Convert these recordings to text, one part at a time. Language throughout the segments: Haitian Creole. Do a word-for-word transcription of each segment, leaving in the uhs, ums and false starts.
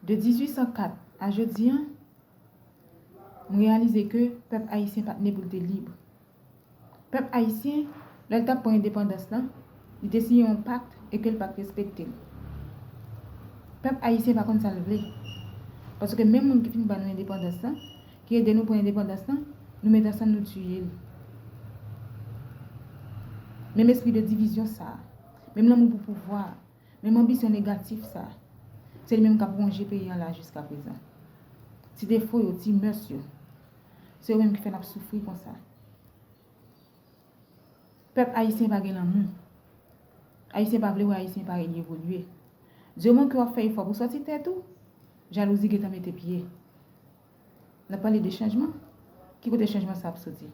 De dizuit san kat a jodi a, m reyalize ke pèp ayisyen pa t ne pou l te lib. Pèp ayisyen, lè l t ap pran endepandans lan, li te siyen yon pak e ke l pa t respekte l. Pèp ayisyen pa konn sa l vle. Paske menm moun ki fin ba nou endepandans lan, ki ede nou pran endepandans lan, nou met ansanm nou tiye l. Menm espri de divizyon sa a, menm lanmou pou pouvwa a, menm anbisyon negatif sa a, se li menm k ap wonje peyi an la jiska prezan. Ti defo yo, ti mès yo, se yo menm ki fè n ap soufri konsa. Pèp ayisyen pa gen lanmou. Ayisyen pa vle wè ayisyen parèy li evolye. Di moman ke w ap fè efò pou sòti tèt ou, jalouzi gentan mete pye. N ap pale de chanjman. Ki kote chanjman sa ap soti?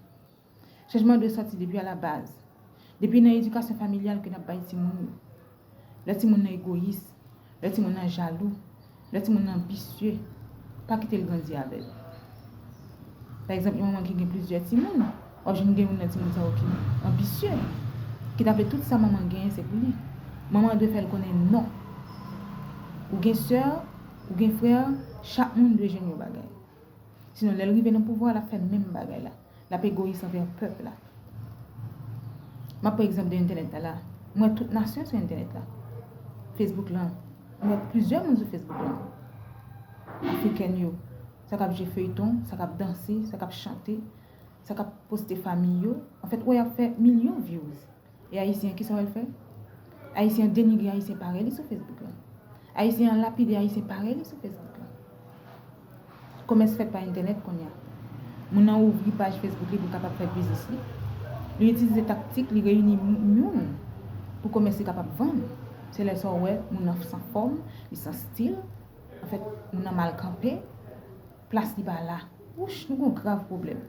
Chanjman dwe sòti depi a la baz. Depi nan edikasyon familyal ke n ap bay timoun yo. Lè timoun nan egoyis, lè timoun nan jalou, lè timoun nan anbisye, pa kite l grandi avè l. Pa egzanp, yon manman ki gen plizyè timoun, w ap jwenn gen youn nan timoun sa yo ki anbisye, ki ta vle tout sa manman genyen se pou li. Manman an dwe fè l konnen non. Ou gen sè, ou gen frè, chak moun dwe jwenn yon bagay. Sinon, lè l rive nan pouvwa, l ap fè menm bagay la. L ap egoyis anvè pèp la. M ap pran egzanp de entènèt la la. M wè tout nasyon sou entènèt la. Facebook lan. M wè plizyè moun sou Facebook lan. Afrikèn yo. Sa k ap jwe feyton, sa k ap danse, sa k ap chante, sa k ap poste fanmi yo. Anfèt, w wè y ap fè milyon views. E ayisyen, kisa w wè l fè? Ayisyen an denigre ayisyen parèy li sou Facebook lan. Ayisyen an lapide ayisyen parèy li sou Facebook lan. Komès fèt pa entènèt kounye a. Moun nan ouvri paj Facebook li pou l kapab fè biznis li. Li itilize taktik, li reyini moun pou komès li kapab vann. Se lè sa w wè moun nan san fòm, li san stil. Anfèt, moun nan mal kanpe, plas li pa la. Wouch, nou gon grav pwoblèm.